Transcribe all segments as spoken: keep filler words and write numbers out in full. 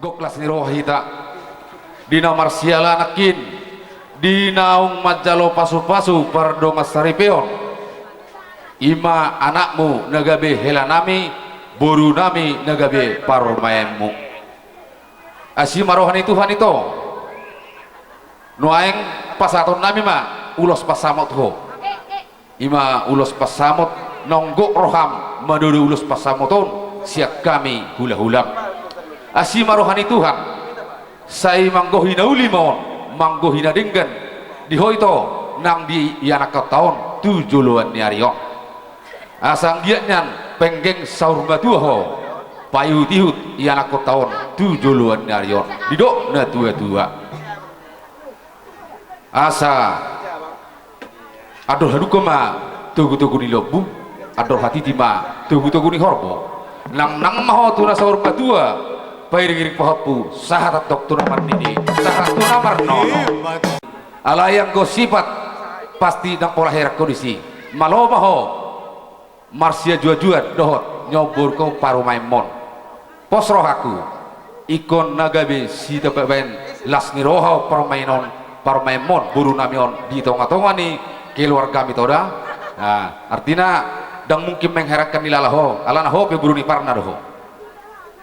Gok las ni roha hita di na marsiala nangkin, di naung manjalo pasupasu pardongan saripeon. I ma anakmu na gabe helanami, borunami na gabe parumaenmu. Asi ma roha ni Tuhan ito. Nuaeng pasahatonnami ma ulos pansamot ho. I ma ulos pansamot, naung gok roham mandodo ulos pansamot on sian hami hulahulam. Asi ma roha ni Tuhan, sai manggohi na uli ma on, manggohi na denggan di ho ito nang di ianakhonta on tu joloan ni ari on. Asa anggiat nian penggeng saur matua ho, paihutihut ianakhonta on tu joloan ni ari on, didok na tuatua. Asa andor hadungka ma togutogu ni lombu, andor hatiti ma togutogu ni horbo. Nangnang ma ho tu na saur matua, pairingiring pahompu, sahat antong tu na marnini, sahat tu na marnono. Alai anggo sipat pasti ndang pola heran ho disi. Malo ma ho marsiajuajuan dohot nyombor ho parumaenmon. Pos rohangku, ingkon na gabe sitambabaen las ni roha parumaen on, parumaenmon, borunami on di tongatonga ni keluargami ito da. Nah, artina ndang mungkin mengherankan nilala ho, alana ho pe boru ni Parna do ho.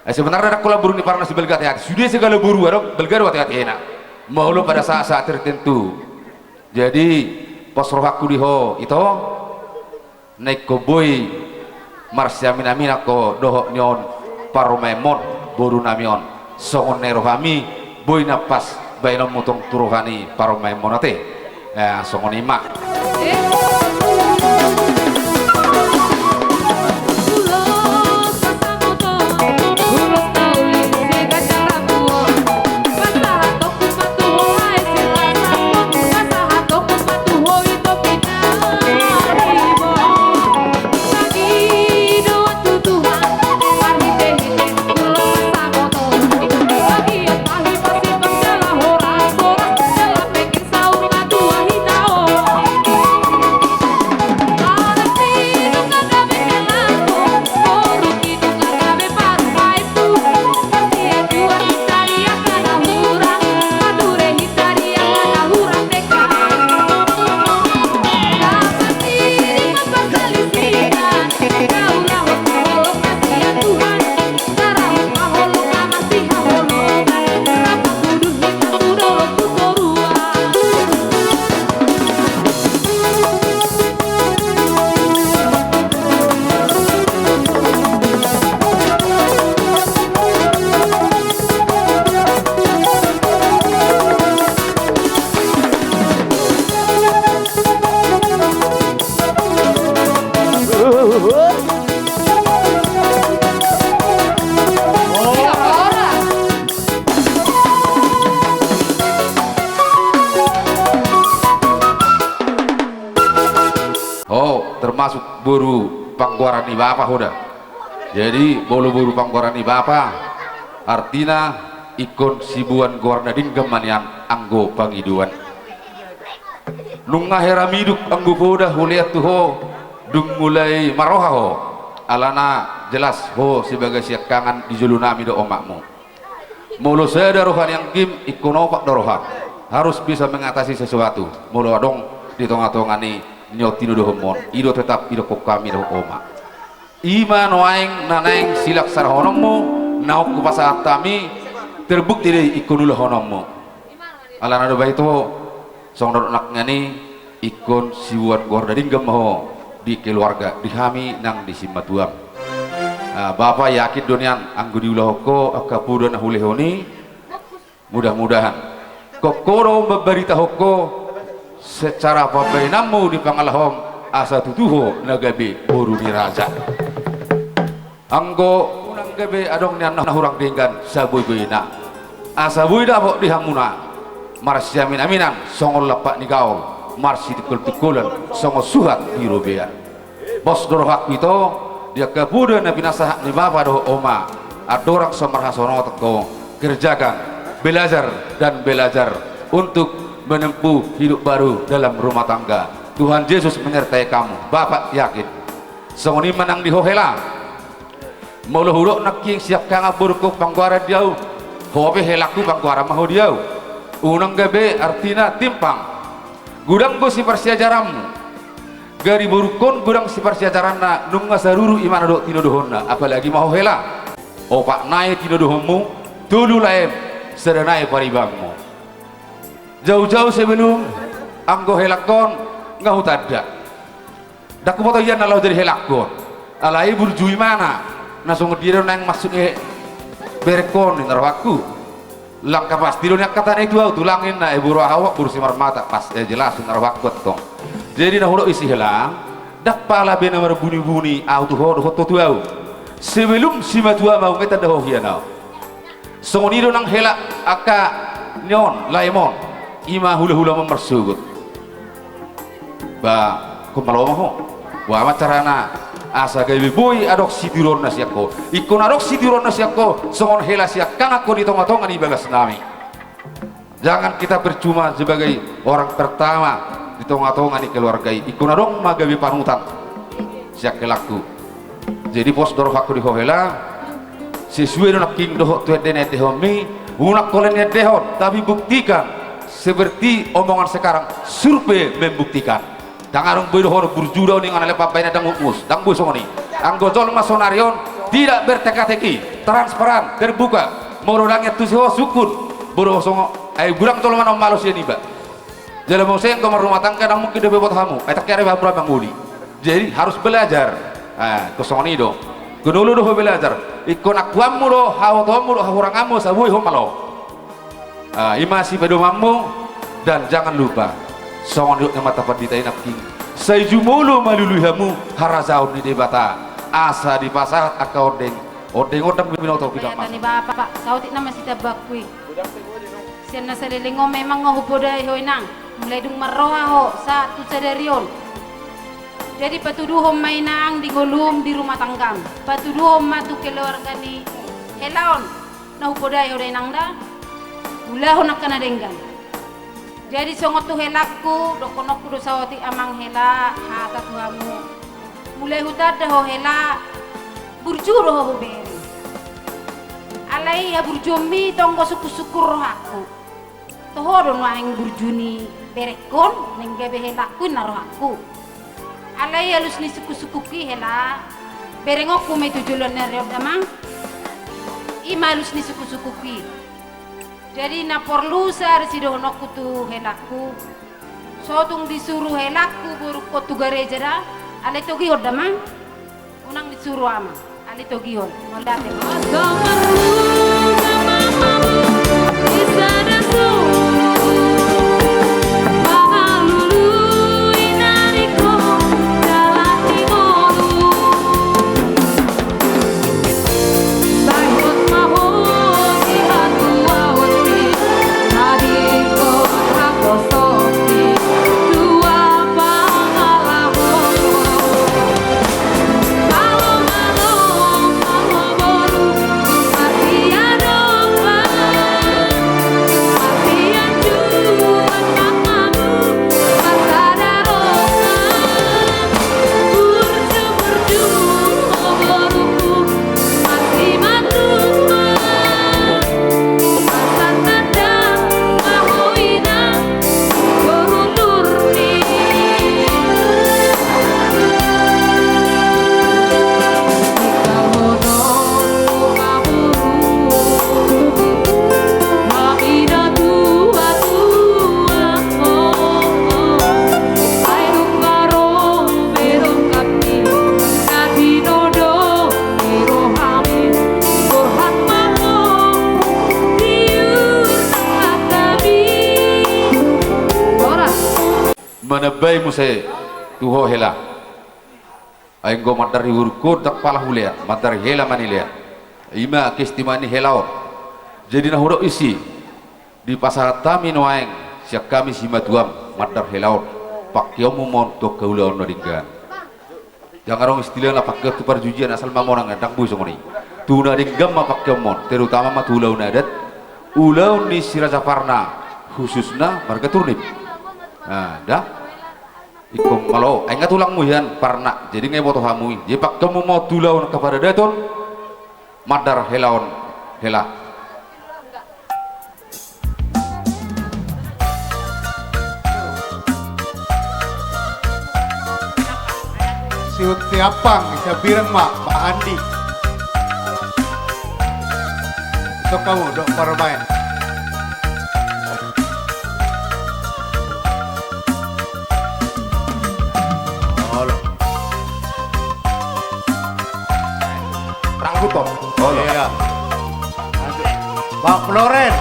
Eh, sebenarna ndang holan boru ni Parna sibalga ateate, sude segala boru adong balga do ateatena. Molo pada saat-saat tertentu. Jadi pos rohangku di ho ito, na ingkon boi marsiaminaminan ho dohot ni on parumaenmon, borunami on. Songon na i rohami, boi na pas baenonmu tong tu roha ni parumaenmon ate. Eh, songon i ma. Ho termasuk boru panggoaran ni bapa ho da. Jadi molo boru panggoaran ni bapa, artina ingkon siboan goar na denggan ma nian anggo pangidoan. Nunga hera miduk anggo poda hulean tu ho, dung mulai marroha ho. Alana jelas ho sebagai siangkangan di jolonami do omakmu. Molo sada roha ni anggim, ingkon opat do roha. Harus bisa mengatasi sesuatu. Molo adong di tongatonga ni na tinodohonmon, i do tetap didokkon hami dohot omak. I ma nuaeng na naeng silaksanaononmu, naung hupasahat hami, terbukti do i ingkon ulahononmu. Alana do ba ito, songon na didok nangkin i, ingkon siboan goar na denggan ma ho di keluarga, di hami nang di simatuam. Ah, bapa yakin do nian anggo diulahon ho angka poda na hulehon i, mudah-mudahan ingkon ho do mambaritahon ho secara pambahenanmu di pangalahom, asa tutu ho na gabe boru ni raja. Anggo unang gabe adong nian na hurang denggan saboiboina, asa boi dapot di hamuna marsiaminaminan songon lampak ni gaol, marsitungkoltungkolan songon suhat di robean. Pos do rohangku ito, di angka poda na pinasahat ni bapa dohot oma, andorang so marhasohotan ho, kerjakan, belajar dan belajar untuk menempuh hidup baru dalam rumah tangga. Tuhan Yesus menyertai kamu. Bapak yakin. Songon i ma nang di ho hela. Molo hudok nangkin siangkangan borungkon panggoaran di ahu, Ho pe helangku, panggoaran ma ho di ahu. Unang gabe artina timpang. Godang do siparsiajaranmu. Gari borungkon godang siparsiajaranna, nunga saruru imana dohot tinodohonna, apalagi ma ho hela. Opat nai tinodohonmu, tolu laem, sada nai paribanmu. Jaujau sebelum, anggo helangkon, nga hutanda. Ndang huboto hian na laho jadi helangkon. Alai burju imana. Na songon dia do naeng masuk ni berengkon, ninna rohangku. Langka pasti do nian hatana i tu ahu, tulang, ninna, eh, boru aha ho, boru Simarmata, pas, eh, jelas, ninna rohangku antong. Jadi na hudok i, si helang, ndang pala be na marbunibuni ahu tu ho dohot ho tu ahu. Sebelum simatuam ahu, nga tanda ho hian ahu. Songon i do nang hela angka ni on, laem on, ima hulahula ma marsogot. Ba, ingkon malo ma ho. Boha ma carana asa gabe boi adong sitiruonna sian ho. Ingkon adong sitiruonna sian ho, songon hela sian hangangku di tongatonga ni bagasnami. Jangan kita percuma sebagai orang pertama di tongatonga ni keluarga i. Ingkon adong ma gabe panutan sian helangku. Jadi pos do rohangku di ho hela, sesuai do nangkin dohot tu ende na endehonmi, unang holan niendehon, tapi buktikan, seperti omongan sekarang, survei membuktikan. Ndang adong boi dohonon burju do on, ninna lepa baina, ndang mungkus, ndang boi songon i. Anggo jolma saonari on tidak berteka-teki, transparan, terbuka. Molo ndang i antusi ho, sungkun. Molo songon, ai godang jolma na ummalo sian iba. Jala muse anggo marrumah tangga, ndang mungkin dope boto hamu. Ai tangke ari hamu ra mangoli. Jadi harus belajar. Ah, ingkon songon i do. Ingkon olo do ho belajar. Ingkon akuanmu do, habotoonmu do, hahuranganmu, asa boi ho malo. Ah, ima sipedomanmu, dan jangan lupa, songon nidok ni amanta pandita i nangkin, sai jumolo malului hamu harajaon ni Debata, asa dipasahat angka ondeng, ondeng on ndang binoto pidang masa. Bapa, saotik nama sitambaku i. Sian na saleleng on memang nga hupodai ho, Inang, mulai dung marroha ho sahat tu sadari on. Jadi patuduhon ma, Inang, di ngolum, di rumah tanggam, patuduhon ma tu keluarga ni hela on. Na hupodai ho da, Inang, da, ulahon angka na denggan. Jadi songon tu helangku, dohononku do saotik, Amang hela, hata tu hamu. Mulai hutanda ho hela, burju do ho hubereng. Alai haburjuonmi tong do sungkunsungkun rohangku. Toho do nuaeng burju ni berengkon, naeng gabe helangku, ninna rohangku. Alai alus ni sungkunsungkunki hela, berengku ma i tu joloan ni ari on da, Amang. Ima alus ni sungkunsungkunki. Jadi na porlu sada sidohononku tu helangku. So tung disuru helangku borungkon tu gareja da, alai togihon da, Amang. Unang disuru, Amang. Alai togihon. Mauliate. Manambai muse tu ho hela. Ai anggo mandar ni borungkon ndang pala hulean, mandar hela ma nilean. Ima keistimewaan ni hela on. Jadi na hudok i, si dipasahat hami nuaeng sian hami simatuam mandar hela on, pangkeonmu ma on tu angka ulaon na denggan. Ndang adong istilahna pangkeon tu parjujian, asal ma monang, ndang boi songon i. Tu na denggan ma pangkeonmu on, terutama ma tu ulaon adat, ulaon ni Si Raja Parna, khususna marga Turnip. Nah, da. Ingkon malo, ai nga tulangmu hian Parna, jadi nga iboto hamu i. Jadi pangkeonmu ma on tu ulaon angka paradaton, mandar hela on, hela. Ihut Siampang, Siambirang ma, Pak Andi. Tong hamu, dok parmaen. Olo. Rangkuton. Olo. Iya. Lanjut. Bang Floren.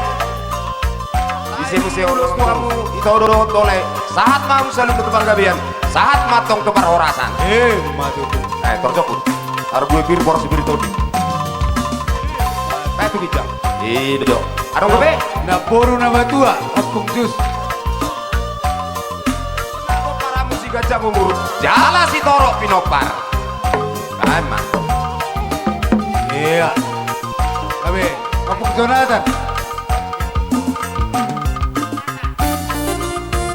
Di sini saya ulang. Ito do tole. Sahat ma hamu saluhut tu panggabean. Sahat ma tong tu parhorasan. Eh, ma tutu. Eh, torjokut. Arbue pir boras pir todi. Eh, tu bijak. Ido. Adong dope? Na boru na matua, Ompung Jus. Pinompar hamu si Gajah Umur. Jala si Torop Pinompar. Emang. Iya. Tapi, Ompung Jonathan.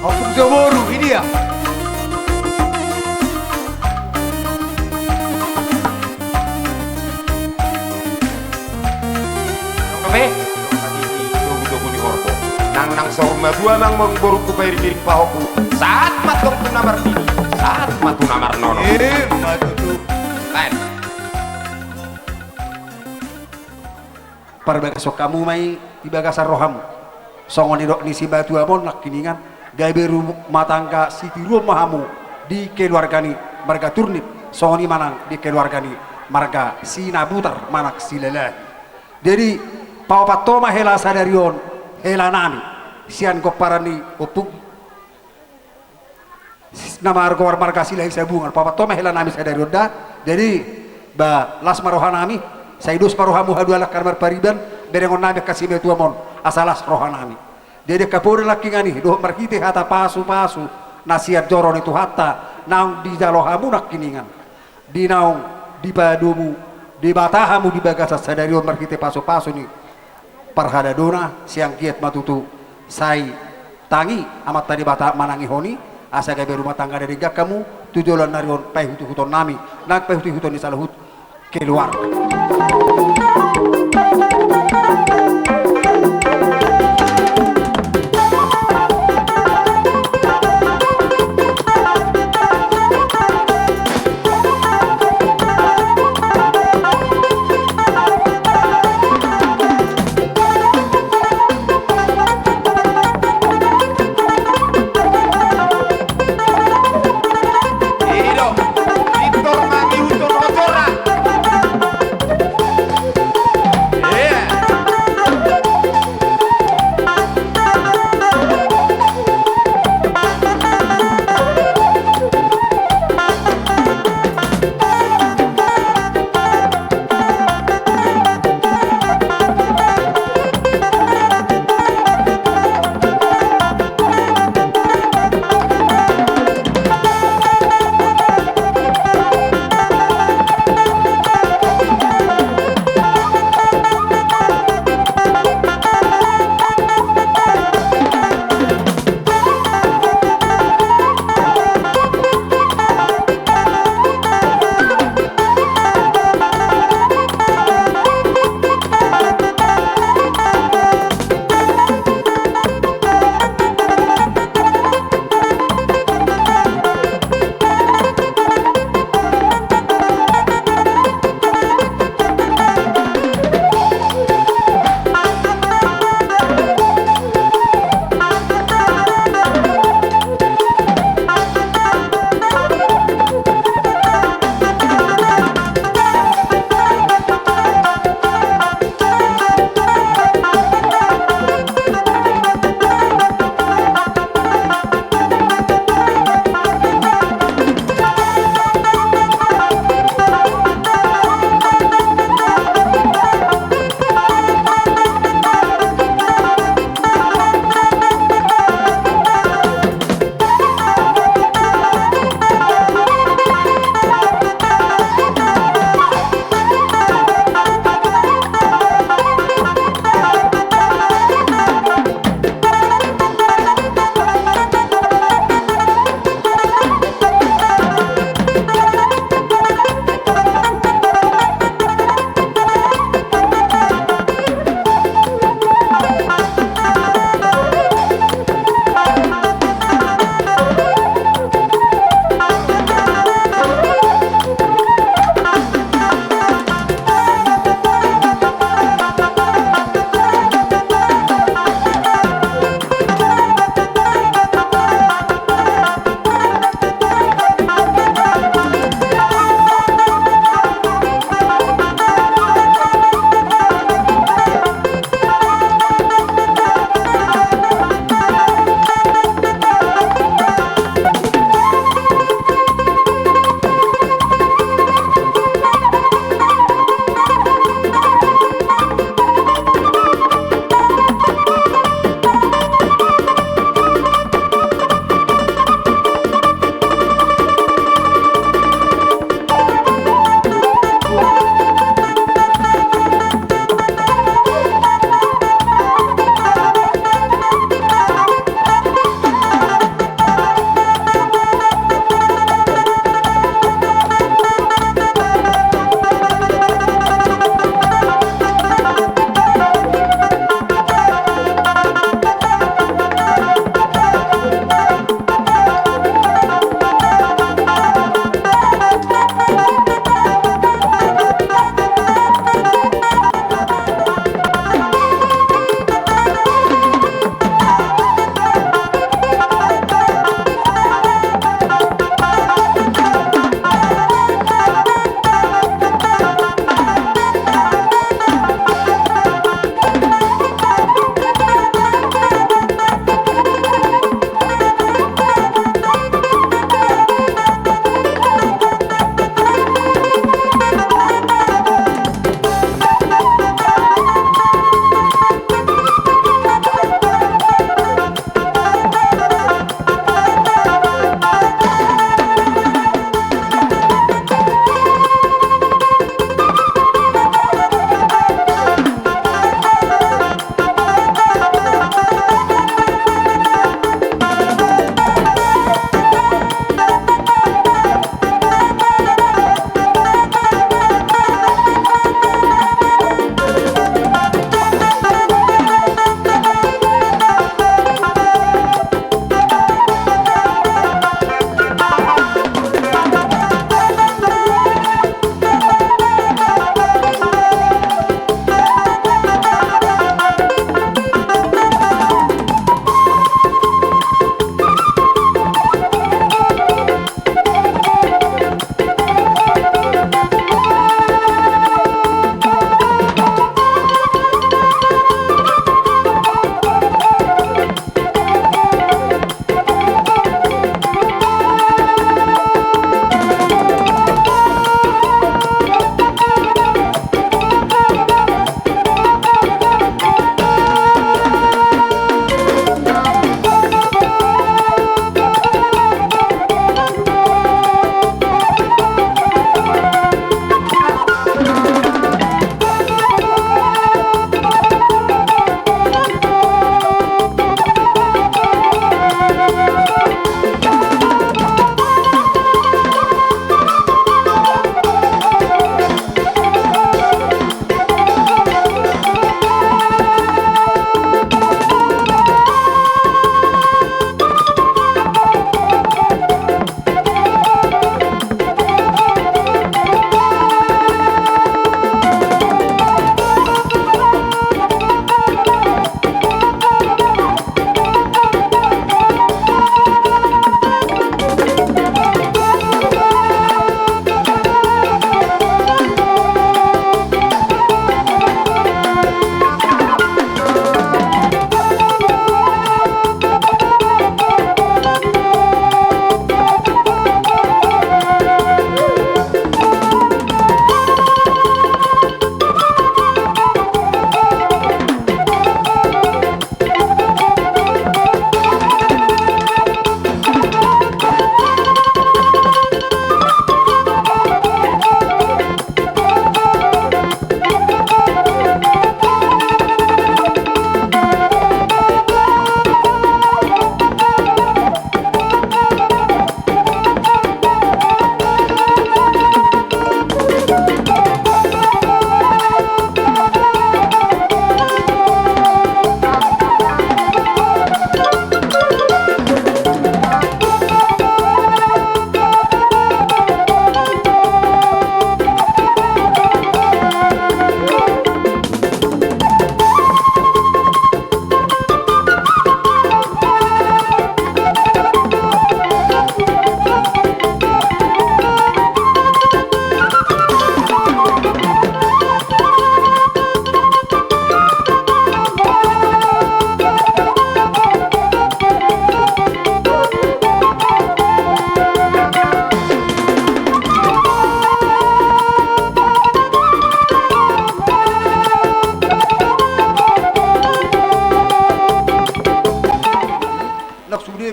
Ompung Joboru, ini ya. Oke. Jogu-jogu ni horbo. Nang nang saur matua nang mangboru tu pairing-iring pahompu. Sahat ma tong tu na martini, sahat ma tu na marnono. Eh, ma tutu. Lain. Parbagason hamu ma i di bagasan rohamu. Songon nidok ni simatuam on nangkiningan, gabe rumah tangga sitiruon ma hamu di keluarga ni marga Turnip, songon i ma nang di keluarga ni marga Sinabutar manang Silalahi. Jadi, paopat ho ma hela sadari on, hela nami, sian gomparan ni Ompung na margoar marga Silahisabungan, paopat ho ma hela nami sadari on da. Jadi, ba, las ma roha nami, sai dos ma rohamu haduan angka na marpariban, berengon nami angka simatuam on, asa las roha nami. Jadi, angka poda nangkiningan i, dohot marhite hata pasu-pasu na sian joro ni Tuhanta, naung dijalo hamu nangkiningan. Di naung dipadomu Debata hamu di bagasan sadari on marhite pasu-pasu ni parhaladona, sai anggiat ma tutu sai tangi Amanta Debata manangihon i, asa gabe rumah tangga na denggan hamu tu joloan ni ari on, paihut-ihuton nami nang paihut-ihuton ni saluhut keluarga.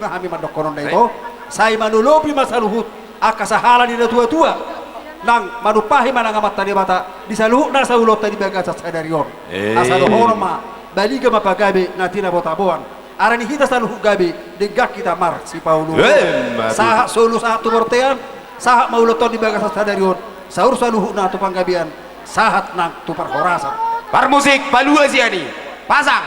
Hami mandokkon on da ito, sai manolopi ma saluhut angka sahala ni natuatua, nang manumpahi ma nang Amanta Debata di saluhut nasa ulaonta di bagasan sadari on. Eh. Asa dohonon ma, baliga ma pagabe na tinabotaboan. Ala ni hita saluhut gabe, denggan hita marsipaolooloan. Eh, ma tutu. Sahat solu sahat tu bortean, sahat ma ulaonta on di bagasan sadari on, saur saluhutna tu panggabean, sahat nang tu parhorasan. Parmusik, palua sian i, pasang.